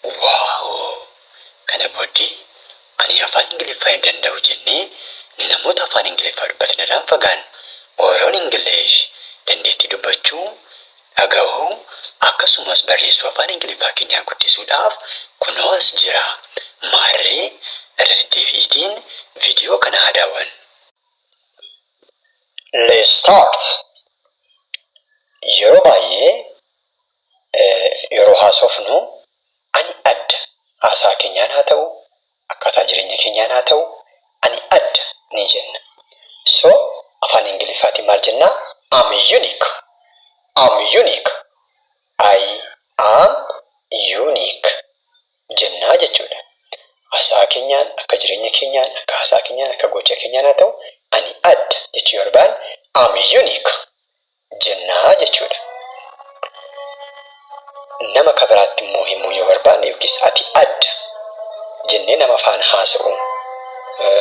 Wow! Kana booddee ani afaan Ingiliffaa hin danda'u jennee namoota afaan Ingiliffaa dubbatan irraa hin fagaannu. Oroon English dandeettii dubbachuu, dhagahuu akkasumas barreessuu afaan Ingiliffaa keenyaa guddisuudhaaf kunoo as jira. Maarree irra deddeebi'iitiin viidiyoo kana haa daawwannu. Let's start! Yeroo baay'ee yeroo haasofnu ani adda haasaa keenyaan haa ta'u, akkaataa jireenya keenyaan haa ta'u, ani adda ni jenna. So afaan Ingiliffaatiin maal jennaa? I'm unique. I'm unique. I am unique jennaa jechuudha. Haasaa keenyaan, akka jireenya keenyaan, akka haasaa keenyaan, akka gocha keenyaan haa ta'u, ani adda jechuu yoo barbaanne I'm unique jennaa jechuudha. Nama ka biraatti immoo himuu yoo barbaanne yookiis ati adda jennee nama faana haasa'uu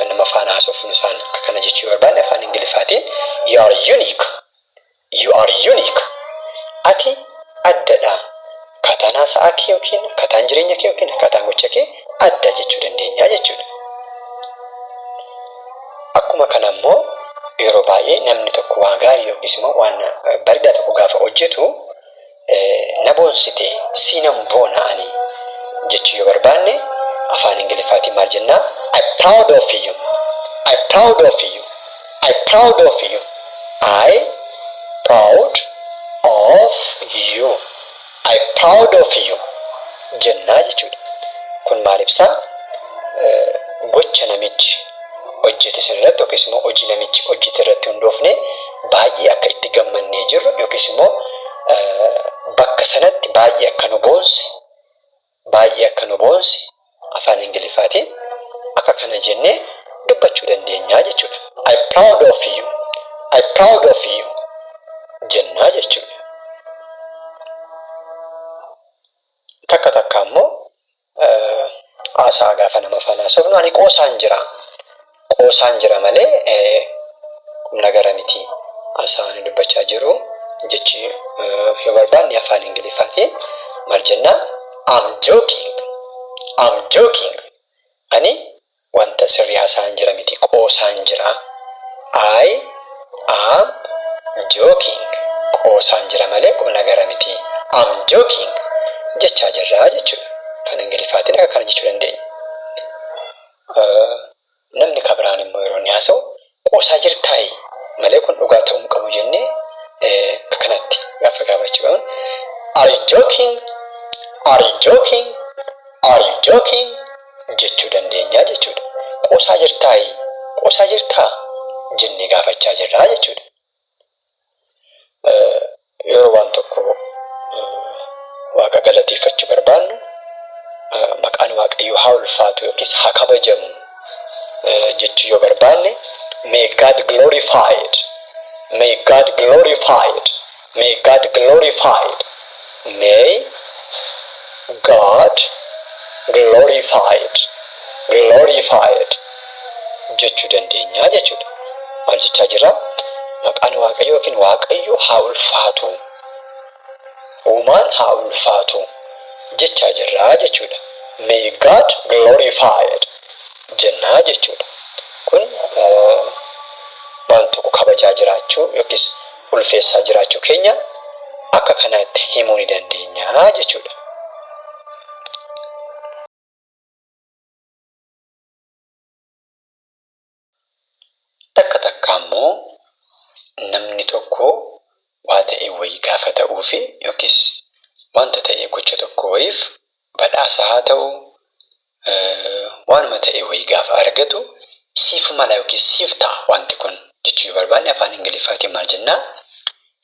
nama faana haasofnu isaan akka kana jechuu yoo barbaanne afaan Ingiliffaatiin you are unique. You are unique. Ati addadha. Akkaataan haasa'aa kee yookiin akkaataan jireenya kee yookiin akkaataan gocha kee adda jechuu dandeenya jechuudha. Akkuma kana immoo yeroo baay'ee namni tokko waan gaarii yookiis immoo waan bareedaa tokko gaafa hojjetu na boonsite siinan boona ani jechuu yoo barbaanne afaan Ingiliffaatiin maal jennaa? I proud of you. I proud of you. I proud of you. I proud of you. I proud of you jennaa jechuudha. Kun maal ibsaa? Gocha namichi hojjete san irratti yookiis immoo hojii namichi hojjete irratti hundoofne baay'ee akka itti gammannee jirru yookiis immoo bakka sanatti baay'ee akka nu boonse baay'ee akka nu boonse afaan Ingiliffaatiin akka kana jennee dubbachuu dandeenya jechuudha. I proud of you. I proud of you jennaa jechuudha. Takka takka ammoo haasaa gaafa nama faana haasofnu ani qoosaan jira. Qoosaan jira malee qumnagara miti. Haasaa ani dubbachaa jiru jechi yoo barbaanne afaan Ingiliffaatiin maal jennaa? I'm joking. I'm joking. Ani wanta sirrii haasa'aan jira miti qoosaan jira. I am joking. Qoosaan jira malee qumnagara miti. I'm joking jechaa jirra jechuudha. Afaan Ingiliffaatiin akka kana jechuu dandeenya. Namni ka biraan immoo yeroo inni haasa'u qoosaa jirtaayi malee kun dhugaa ta'uu hin qabu jennee akka kanatti gaafa gaafachuu qabnu Are you joking? Are you joking? Are you joking? Jechuu dandeenya jechuudha. Qoosaa jirtaayi? Qoosaa jirtaa? Jennee gaafachaa jirra jechuudha. Yeroo waan tokko Waaqa galateeffachuu barbaannu maqaan Waaqayyoo haa ulfaatu yookiis haa kabajamu jechuu yoo barbaanne may God glorified, may God glorified, may God glorified, may God glorified, glorified jechuu dandeenya jechuudha. Maal jechaa jirra? Maqaan Waaqayyoo yookiin Waaqayyo haa ulfaatu. Uumaan haa ulfaatu jechaa jirra jechuudha. May God glorified jennaa jechuudha. Kun waan tokko kabajaa jiraachuu yookiis ulfeessaa jiraachuu keenya akka kanaatti himuu ni dandeenya jechuudha. Takka takka ammoo namni tokko waa ta'e wayii gaafa ta'uufi yookiis wanta ta'e gocha tokko wayiif badhaasa haa ta'u waanuma ta'e wayii gaafa argatu siif mala yookiis siif ta'a wanti kun jechuu yoo barbaanne afaan Ingiliffaatiin maal jennaa?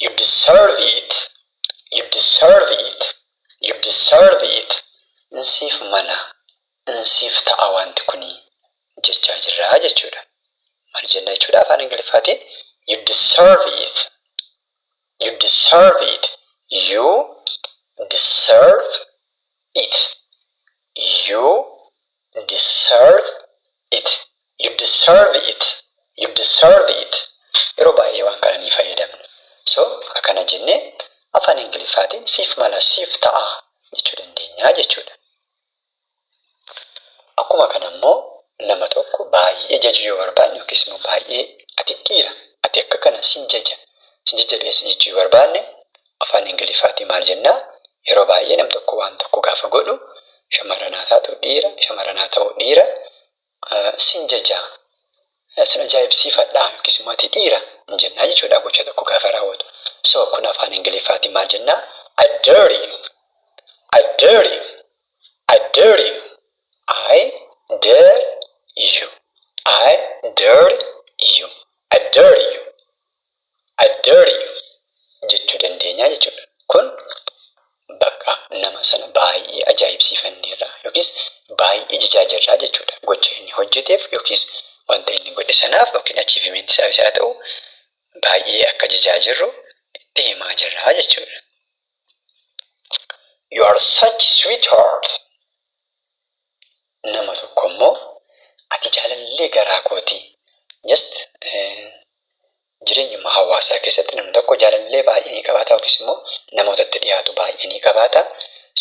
You deserve it. You deserve it. You deserve it. Siif mala. Siif ta'a wanti kuni jechaa jirra jechuudha. Maal jenna jechuudha afaan Ingiliffaatiin? You deserve it. You deserve it. You deserve it. You deserve it. You deserve it. You deserve it. Yeroo baay'ee waan kana ni fayyadamna. So akka kana jennee afaan Ingiliffaatiin siif mala siif ta'a jechuu dandeenya jechuudha. Akkuma kana immoo nama tokko baay'ee jajuu yoo barbaanne yookiis immoo baay'ee ati dhiira, ati akka kana sin jaja, sin jajjabeessa jechuu yoo barbaanne afaan Ingiliffaatiin maal jennaa? Yeroo baay'ee nam tokko waan tokko gaafa godhu, shamarran haa taatu dhiira, shamarran haa ta'u dhiira, sin jajaa, sin ajaa'ibsiifadha yookiis immoo ati dhiira hin jennaa jechuudha gocha tokko gaafa raawwatu. So kun afaan Ingiliffaatiin maal jennaa? I dare you. I dare you. I dare you. I dare you. I dare you. I dare you. I dare you jechuu dandeenya jechuudha. Kun bakka nama sana baay'ee ajaa'ibsiifanneerra yookiis baay'ee jajaa jirra jechuudha. Gocha inni hojjeteef yookiis wanta inni godhe sanaaf yookiin achievement isaa haa ta'u baay'ee akka jajaa jirru itti himaa jirra jechuudha. You are such sweetheart. Nama tokko immoo ati jaalallee garaa kooti. Just jireenyuma hawaasaa keessatti namni tokko jaalallee baay'ee ni qabaata yookiis immoo namootatti dhiyaatu baay'ee ni qabaata.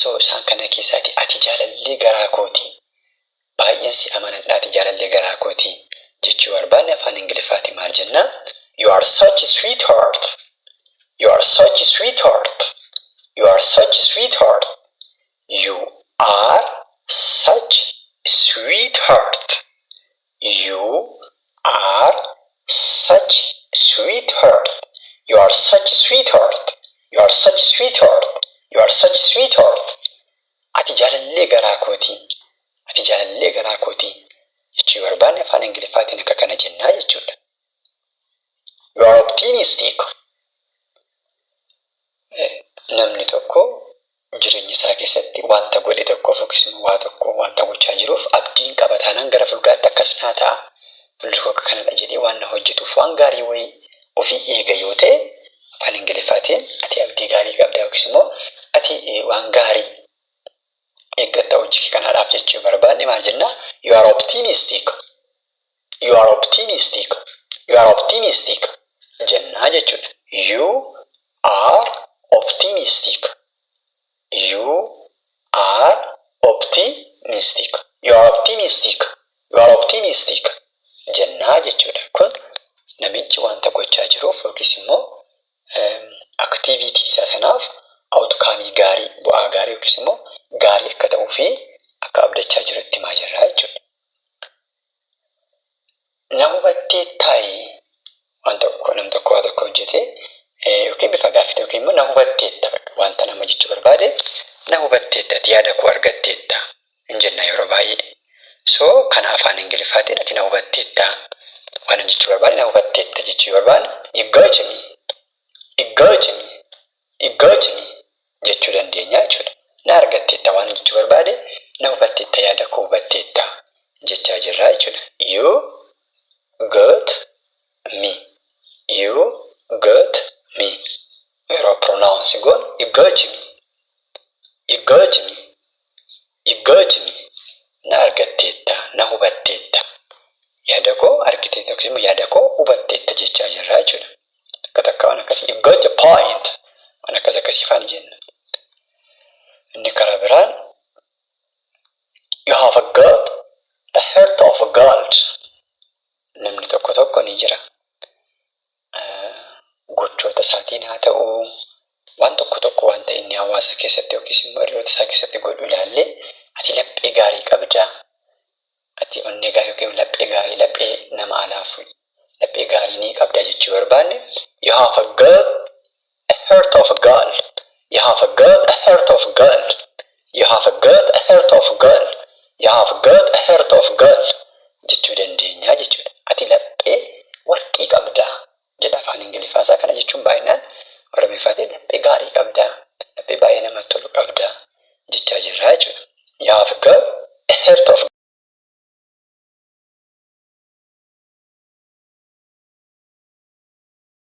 So isaan kana keessaati ati jaalallee garaa kooti. Baay'een si amanadha, ati jaalallee garaa kooti jechuu barbaanne afaan Ingiliffaatiin maal jennaa? You are such a sweetheart. You are such a sweetheart. You are such a sweetheart. You are such a sweetheart. You are such a sweetheart. You are such a sweetheart. You are such a sweetheart. You are such a sweetheart. Ati jaalallee garaa kooti. Ati jaalallee garaa kooti jechuu barbaanne afaan Ingiliffaatiin akka kana jennaa jechuudha. You are optimistic. Namni tokko jireenya isaa keessatti wanta godhe tokkoof yookiis immoo waa tokko wanta gochaa jiruuf abdiin qaba taanaan gara fuulduraatti akkas naa ta'a. Fuuldri koo akka kanadha jedhee waan na hojjetuuf waan gaarii wayii ofii eega yoo ta'e afaan Ingiliffaatiin ati abdii gaarii qabda yookiis immoo ati waan gaarii eeggatta hojii kee kanaadhaaf jechuu barbaanne maal jennaa? You are optimistic. You are optimistic. You are optimistic jennaa jechuudha. You are optimistic. You are optimistic. You are optimistic. You are optimistic jennaa jechuudha. Kun namichi wanta gochaa jiruuf yookiis immoo activity isaa sanaaf outcome gaarii, bu'aa gaarii yookiis immoo gaarii akka ta'uu fi akka abdachaa jirutti himaa jirra jechuudha. Na hubattee taa'i, waan tokko nam tokko waa tokko hojjetee yookiin bifa gaaffii yookiin immoo na hubatteetta, wanta nama jechuu barbaade na hubatteetta, ati yaada koo argatteetta hin jenna yeroo baay'ee. So kana afaan Ingiliffaatiin ati na hubatteetta waan jechuu barbaade na hubatteetta jechuu barbaade "You got me. You got me. You got me" jechuu dandeenya jechuudha. Na argatteetta waan jechuu barbaade, na hubatteetta, yaada koo hubatteetta jechaa jirra jechuudha. You got me. You got me. Yeroo pronounce goon, you got me. You got me. You got me. Na argatteetta, na hubatteetta. Yaada koo argiteetta yookiin immoo yaada koo hubatteetta jechaa jirra jechuudha. Takka takka waan akkasii "You got the point" waan akkas akkasii faani jenna. Inni karaa biraan "You have got a heart of gold." Namni tokko tokko ni jira. Gochoota isaatiin haa ta'u, waan tokko tokko wanta inni hawaasa keessatti yookiis immoo hiriyoota isaa keessatti godhu ilaallee ati laphee gaarii qabdaa. Ati onnee gaarii yookiin laphee gaarii, laphee namaa laafu, laphee gaarii ni qabdaa jechuu barbaanne "You have got a heart of gold. You have got a heart of gold. You have got a heart of gold. You have got a heart of gold" jechuu dandeenya jechuudha. Ati laphee warqii qabdaa jedha afaan Ingiliffaa isaa. Kana jechuun baay'inaan Oromiffaatiin laphee gaarii qabdaa, laphee baay'ee namatti tolu qabdaa jechaa jirra jechuudha. You have got a heart of